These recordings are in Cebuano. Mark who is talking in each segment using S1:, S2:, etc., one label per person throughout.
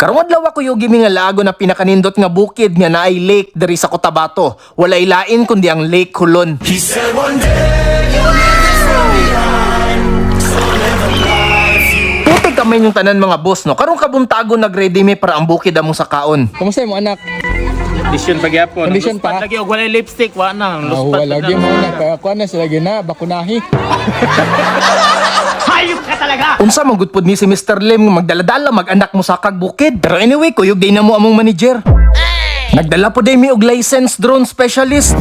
S1: Karong adlaw ako yugi mi nga lago na pinakanindot nga bukid nga naay lake diri sa Cotabato. Walay lain kundi ang Lake Hulon.
S2: He said one day you'll leave this world behind. So live a life you
S1: Puti kamay yung tanan, mga boss, no. Karong kabuntago nagready mi para ang bukid among sakaon.
S3: Kumusta mo, anak?
S4: Kondisyon pa gyapon.
S3: Kondisyon pa?
S4: Lagi og walay lipstick wa na.
S3: Ah,
S4: Luspad
S3: wala
S4: na.
S3: lagi mo na kaya kuan na sila gina bakunahi.
S1: Unsa man gud pud ni si Mr. Lim nga magdaladala mag-anak mo sakag bukid. Pero anyway, kuyog day na mo among manager. Nagdala po day mi og licensed drone specialist.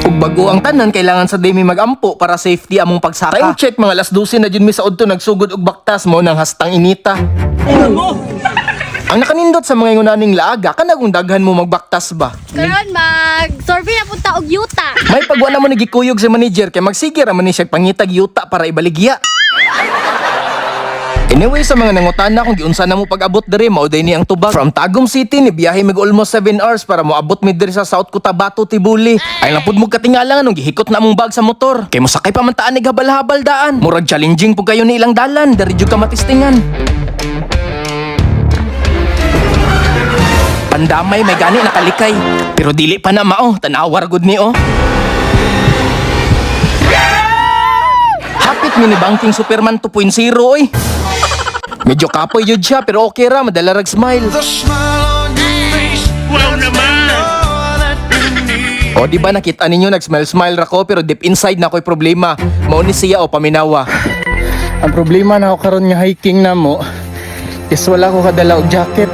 S1: Ug bago ang tanan, kailangan sa day mi magampo para safety among pagsaka. Time check, mga alas 12 na jud mi sa udto nagsugod og baktas mo nang hastang inita. Ang nakanindot sa mga ingunaning laaga, kanagong daghan mo magbaktas ba?
S5: Karon mag survey na punta og yuta.
S1: May pagwa na mo nagikuyog si manager kay magsige ra man ni siya pangitag yuta para ibaligya. Anyway, sa mga nangutana kung giunsa na mo pag-abot diri, mao day ni ang tubag. From Tagum City, ni biyahe mig almost 7 hours para moabot mi diri sa South Cotabato, Tibuli. Ay lang pud mo katingala nga nung gihikot na among bag sa motor. Kay mosakay pa man taan habal-habal daan. Murag challenging pud kayo ni ilang dalan, diri jud ka matistingan. Pandamay may gani nakalikay. Pero dili pa na mao, tanawar gud ni oh. Hapit mini banking Superman 2.0 oy. Medyo kapoy yun siya pero okay ra, madala rag smile.
S2: The smile on your face.
S4: Wow naman.
S2: All that you need.
S1: O di ba nakita ninyo nag-smile smile ra ko pero deep inside na ko'y problema. Mao ni siya o paminawa.
S3: Ang problema na ako karon nga hiking na mo is wala ko kadala og jacket.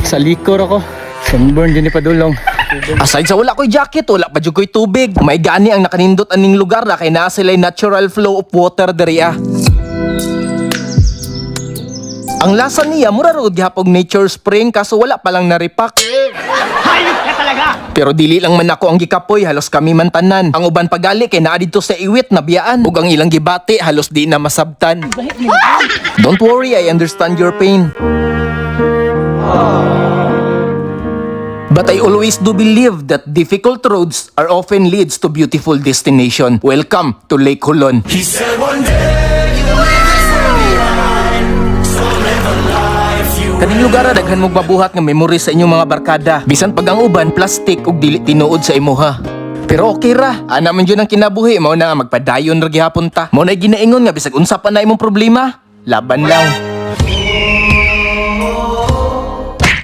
S3: Sa likor ako. Sunburn din ni padulong.
S1: Aside sa wala ko'y jacket, wala pa jud ko'y tubig. May gani ang nakanindot aning lugar ra kay naa sila'y natural flow of water diri ah. Ang lasa niya mura ra gihapog nature spring kaso wala pa lang naripak. Pero dili lang man ako ang gikapoy, halos kami man tanan. Ang uban pagali kay naa didto sa iwit na biyaan ug ang ilang gibati halos di na masabtan. Don't worry, I understand your pain. But I always do believe that difficult roads are often leads to beautiful destination. Welcome to Lake Hulon.
S2: He said one day you'll leave this world behind. So live a life you
S1: Kaning lugar daghan mong mabuhat nga memory sa inyong mga barkada. Bisan pag ang uban plastic ug dili tinuod sa imuha. Pero okay ra, ana man jud ang kinabuhi, mao na nga magpadayon ra gihapon ta. Mao na ginaingon nga bisag unsa pa na imong problema, laban lang.